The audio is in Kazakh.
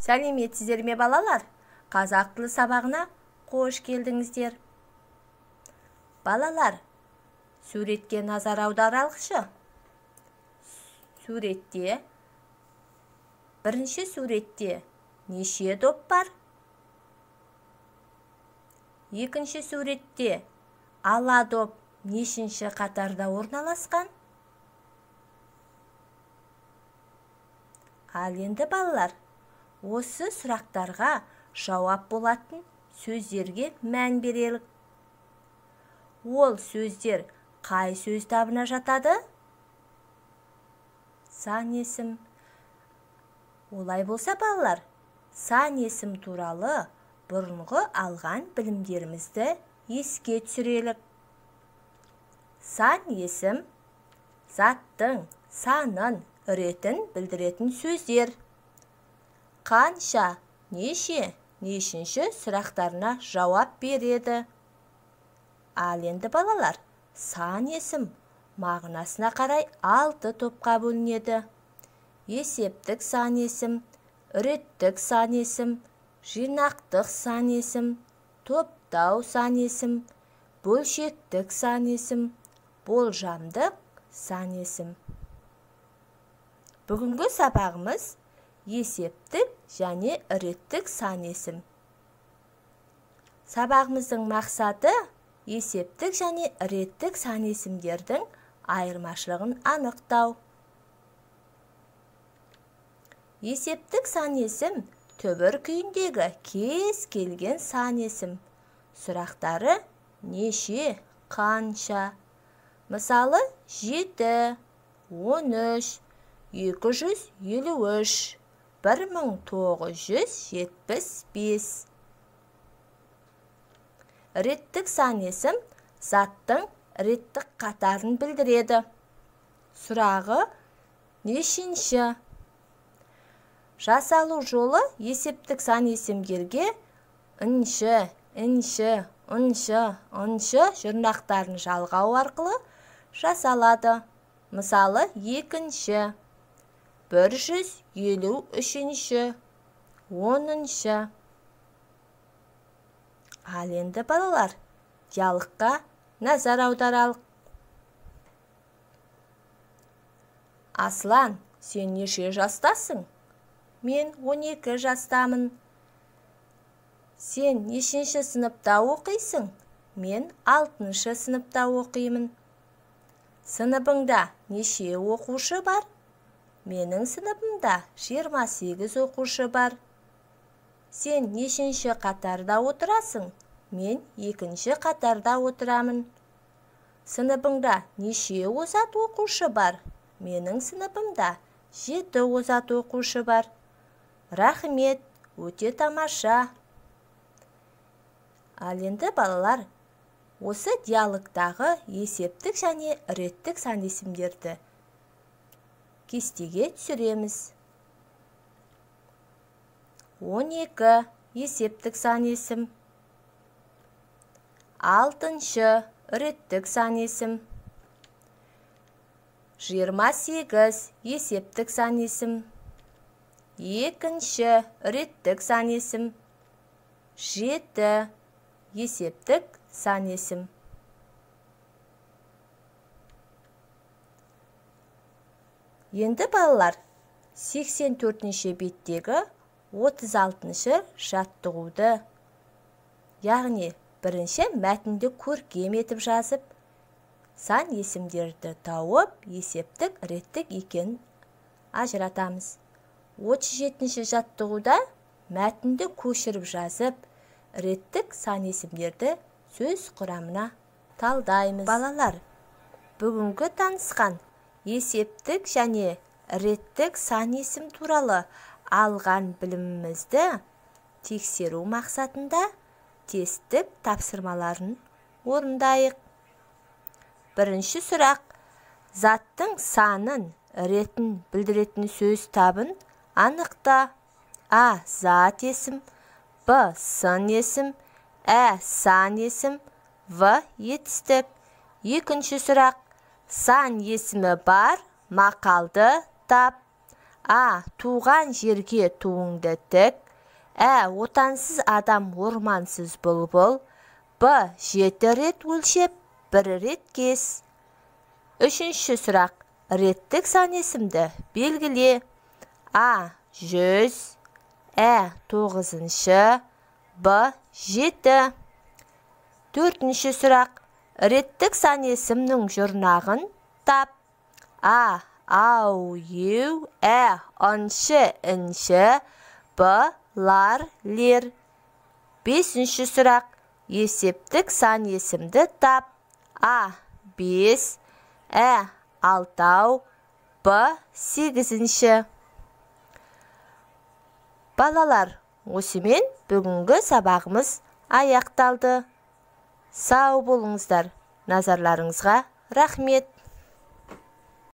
Сәлеметсіздер ме, балалар? Қазақ тілі сабағына қош келдіңіздер. Балалар, суретке назар аударалықшы. Суретте, бірінші суретте неше доп бар? Екінші суретте ала доп нешінші қатарда орналасқан? Ал енді балалар, осы сұрақтарға жауап болатын сөздерге мән берелік. Ол сөздер қай сөз табына жатады? Сан есім. Олай болса, балалар, сан есім туралы бұрынғы алған білімдерімізді еске түсірелік. Сан есім заттың санын, ретін білдіретін сөздер. Қанша, неше, нешінші сұрақтарына жауап береді. Ал енді балалар, сан есім мағынасына қарай 6 топқа бөлінеді. Есептік сан есім, реттік сан есім, жинақтық сан есім, топтау сан есім, бөлшектік сан есім, болжамдық сан есім. Бүгінгі сабағымыз есептік және реттік сан есім. Сабағымыздың мақсаты есептік және реттік сан есімдердің айырмашылығын анықтау. Есептік сан есім түбір күйіндегі кез келген сан есім. Сұрақтары неше, қанша. Мысалы, 7, 13, 253, 1975. Реттік сан есім заттың реттік қатарын білдіреді. Сұрағы нешінші? Жасалу жолы есептік сан есімдерге інші, інші, ыншы, ыншы жұрнақтарын жалғау арқылы жасалады. Мысалы, 2-ші, 153-ші, 10-шы. Ал енді балалар, диалогқа назар аударалық. Аслан, сен неше жастасың? Мен 12 жастамын. Сен нешінші сыныпта оқисың? Мен 6-шы сыныпта оқимын. Сыныбыңда неше оқушы бар? Менің сыныбымда 28 оқушы бар. Сен нешінші қатарда отырасың? Мен 2-ші қатарда отырамын. Сыныбыңда неше озат оқушы бар? Менің сыныбымда 7 озат оқушы бар. Рахмет, өте тамаша. Ал енді балалар, осы диалогтағы есептік және реттік сан есімдерді кестеге түсіреміз. 12 есептік сан есім, 6-шы реттік сан есім, 28 есептік сан есім, 2-ші реттік сан есім, 7 есептік сан есім. Енді балалар, 84-ші беттегі 36-шы жаттығуды, яғни бірінші мәтінді көркем етіп жазып, сан есімдерді тауып, есептік, реттік екенін ажыратамыз. 37-ші жаттығуда мәтінді көшіріп жазып, реттік сан есімдерді сөз құрамына талдаймыз. Балалар, бүгінгі танысқан есептік және реттік сан есім туралы алған білімімізді тексеру мақсатында тесттік тапсырмаларын орындайық. Бірінші сұрақ. Заттың санын, ретін білдіретін сөз табын анықта. А. Зат есім, Б. Сын есім, Ә. Сан есім, В. Етістік. Екінші сұрақ. Сан есімі бар мақалды тап. А. Туған жерге туыңды тік. Ә. Отансыз адам ормансыз бұлбұл. Б. 7 рет өлшеп, 1 рет кес. Үшінші сұрақ. Реттік сан есімді белгіле. А. 100, Ә. 9, Б. 7. Төртінші сұрақ. Реттік сан есімнің жұрнағын тап. А. Ау, еу, ә, ыншы, інші, Б, лар, лер. Бесінші сұрақ. Есептік сан есімді тап. А. 5, Ә. 6, Б. 8. Балалар, осымен бүгінгі сабағымыз аяқталды. Сау болыңыздар. Назарларыңызға рахмет.